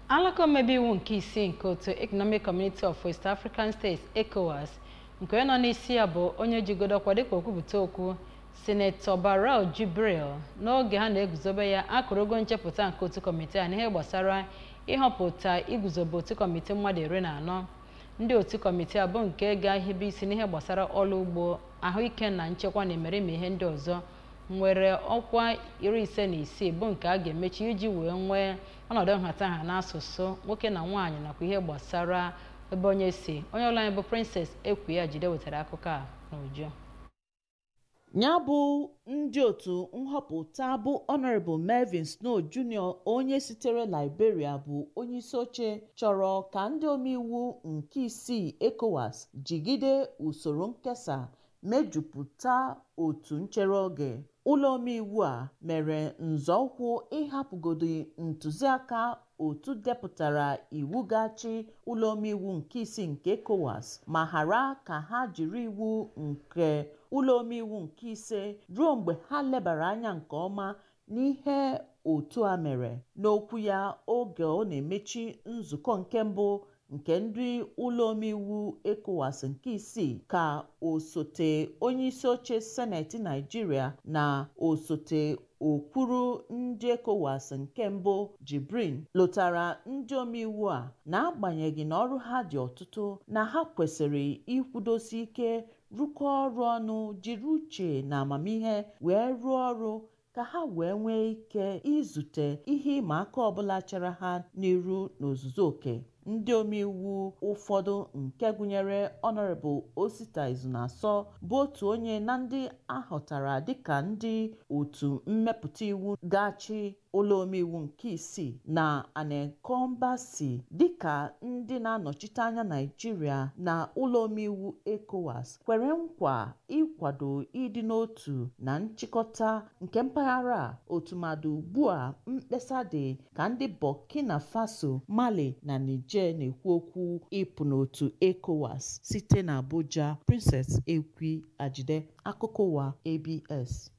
Alaka omebe iwu nke isii nke otu Economic Community of West African States, ECOWAS, nke onye nọ n'isi ya bụ onye jigodo ọkwa dịka okwupụta okwu, Sinetọ Barau Jibril, n'oge ha na-eguzobe ya, akụrụgo nchepụta nke otu kọmitii a n'ihe gbasara ịhọpụta iguzobe otu kọmitii mmadụ 14. Ndị otu kọmitii a bụ nke ga-ehibe isi n'ihe gbasara ọrụ ugbo, ahụike na nchekwa na imerime ihe ndị ọzọ, nwere ọkwa 56 bụ nke a ga-emechi iji wee nwee ọnọdụ nhatanha n'asụsụ, nwoke na nwaanyị, nakwa ihe gbasara ebe onye si. Onye ọrụ anyị bụ Princess Ekwuya Jide wetara akụkọ a n'uju. Ya bụ ndị otu nhọpụta bụ Honorable Melvin Snow Jr. onye sitere Liberia bụ onyeisi oche, chọrọ ka ndị omeiwu nke isii ECOWAS jigide usoro nkesa mejupụta otu nchere oge. Ụlọ omeiwu a mere nzọụkwụ ịhapụgodi ntụziaka otu depụtara iwu ga-achị ụlọ omeiwu nke isii nke ECOWAS, ma ghara ka ha jiri iwu nke ụlọ omeiwu nke ise ruo mgbe ha lebara anya nke ọma n'ihe otu a mere. N'okwu ya oge ọ na-emechi nzukọ nke mbụ nke ndị ụlọ omeiwu ECOWAS nke isii, ka osote onyeisi oche Seneti Naịjirịa na osote okwuru ndị ECOWAS nke mbụ, Jibrin, lụtara ndị omeiwu a na-agbanyeghị na ọrụ ha dị ọtụtụ, na ha kwesịrị ikwudosi ike, rụkọ ọrụ ọnụ, jiri uche na amamihe wee rụọ ọrụ ka ha wee nwee ike izute ihe ịma aka ọbụla chere ha n'iru n'ozuzu oke. Ndị omeiwu ụfọdụ nke gụnyere Honorable Osita Izunaso bụ otu onye na ndị ahụtara dịka ndị otu mmepụta iwu ga-achị ụlọ omeiwu nke isii, na Anekombasi dịka ndị na-anọchite anya Naịjirịa na ụlọ omeiwu ECOWAS, kwere nkwa ịkwado ịdị n'otu na nchịkọta nke mpaghara a, otumadụ ugbu a mkpesa dị ka ndị Burkina Faso, Mali na Niger na-ekwu okwu ịpụ n'otu ECOWAS. Site na Abuja, Princess Ekwi Ajide, akụkọ ụwa ABS.